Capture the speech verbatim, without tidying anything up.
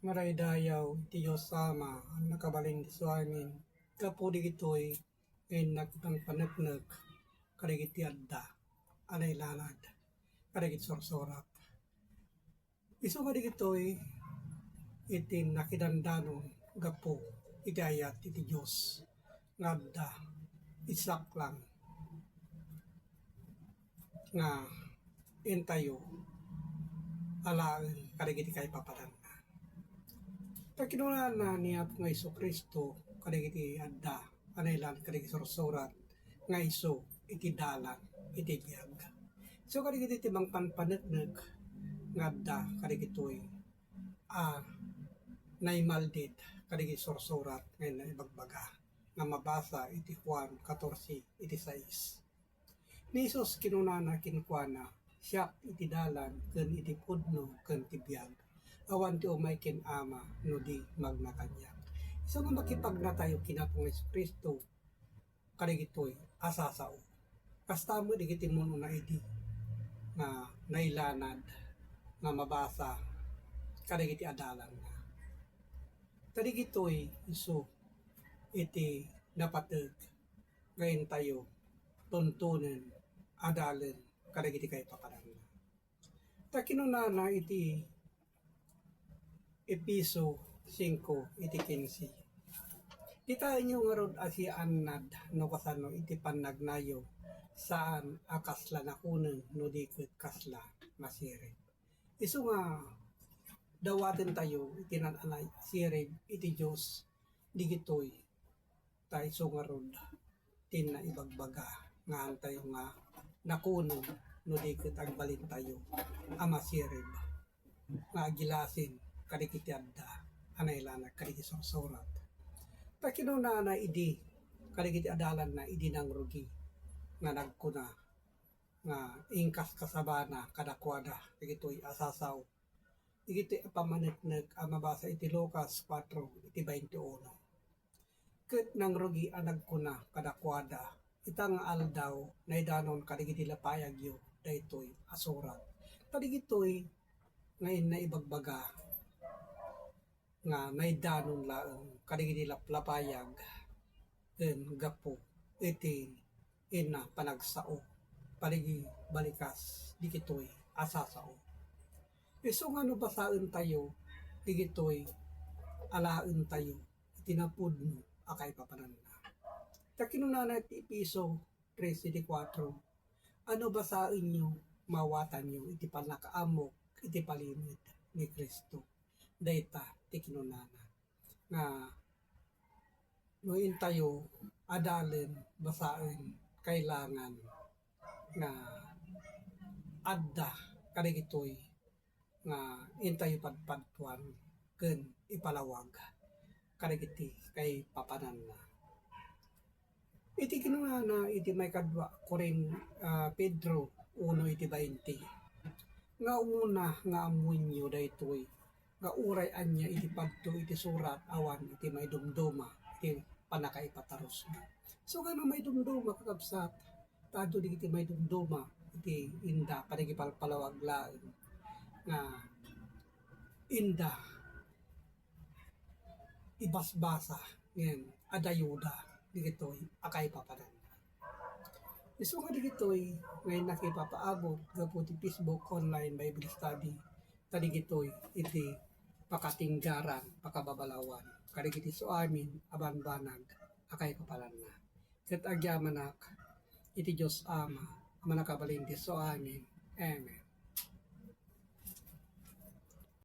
Maraydayaw iti Dios Ama a nakabalin ti suamin, gapu digitoy nga innak paneknek kadagiti adda a nailanad kadagiti sursurat. Isu nga digitoy iti nakidandanon gapu iti ayat iti Dios nga adda iti saklang nga intayo alaen kadagiti kaipapananna. Ta kinunana ni Apo nga Jesu-Cristo kadagiti adda a nailanad kadagiti sursurat nga isu iti dalan iti biag. So kadagiti ti mangpanpaneknek nga adda kadagitoy a naimaldit kadagiti sursurat nga naibagbaga nga mabasa iti Juan katorse iti sais. Ni Jesus kinunana kenkuana, "Siak iti dalan ken iti pudno ken ti biag. Awan ti umay ken Ama no di magna kaniak." Isu nga makipagnatayo ken Apo nga Jesu-Cristo kadagitoy a sasao. Kasta met dagiti immun-una idi nga nailanad nga mabasa kadagiti adalanna. Ta digitoy isu iti napateg nga intayo tuntunen, adalen kadagiti kaipapananna. Ta kinunana iti Efeso singko iti kinse, "Kitaenyo ngarud a siannad no kasano iti pannagnayo, saan a kasla nakunen no di ket kasla masirib." Isu nga dawatentayo iti naan-anay a sirib iti Dios, digitoy ta isu ngarud ti naibagbaga nga antayo nga nakunen no di ket agbalintayo a masirib nga agilasin kadagiti adda a nailanad kadagiti sursurat. Ta kinunana idi kadagiti adalanna idi nangrugi nga nagkuna nga inkaskasabana kadakuada dagitoy a sasao. Dagitoy a pammaneknek a mabasa iti Lucas kuatro iti baintiuno. Ket nangrugi a nagkuna kadakuada, "Ita nga aldaw, naidanon kadagiti lapayagyo daytoy a surat." Ta digitoy nga inna ibagbaga nga naidanon laeng kadagiti laplapayag ken gapu iti inna panagsao, panagibalikas digitoy a sasao. Isu nga no basaentayo, digitoy alaentayo iti napudno a kaipapananna. Ta kinunana iti Efeso tres veinticuatro, "A no basaenyo, maawatanyo iti pannakaammok iti palimed ni Cristo." Dayta ti kinunana nga no intayo adalen, basaen, kailangan nga adda kadagitoy nga intayo padpadtuan ken ipalawag kadagiti kaipapananna. Iti kinunana iti maikadua Corin-, ah, Pedro uno iti bainti, nga umuna nga ammoenyo daytoy, nga uray ania iti padto iti surat awan iti maidumduma iti pannakaipatarusna. So, nga no maidumduma, kakabsat, ta adu dagiti maidumduma iti inda panagipalpalawag laeng nga inda ibasbasa ngem adda ayuda dagitoy a kaipapananna. Isu nga dagitoy nga innak ipapaabot gapu ti Facebook Online Bible Study, ta dagitoy iti pakatinggaran, pakababalawan kadagiti suamin a banbanag a kaipapananna. Ket agyamanak iti Dios Ama a mannakabalin ti suamin. Amen.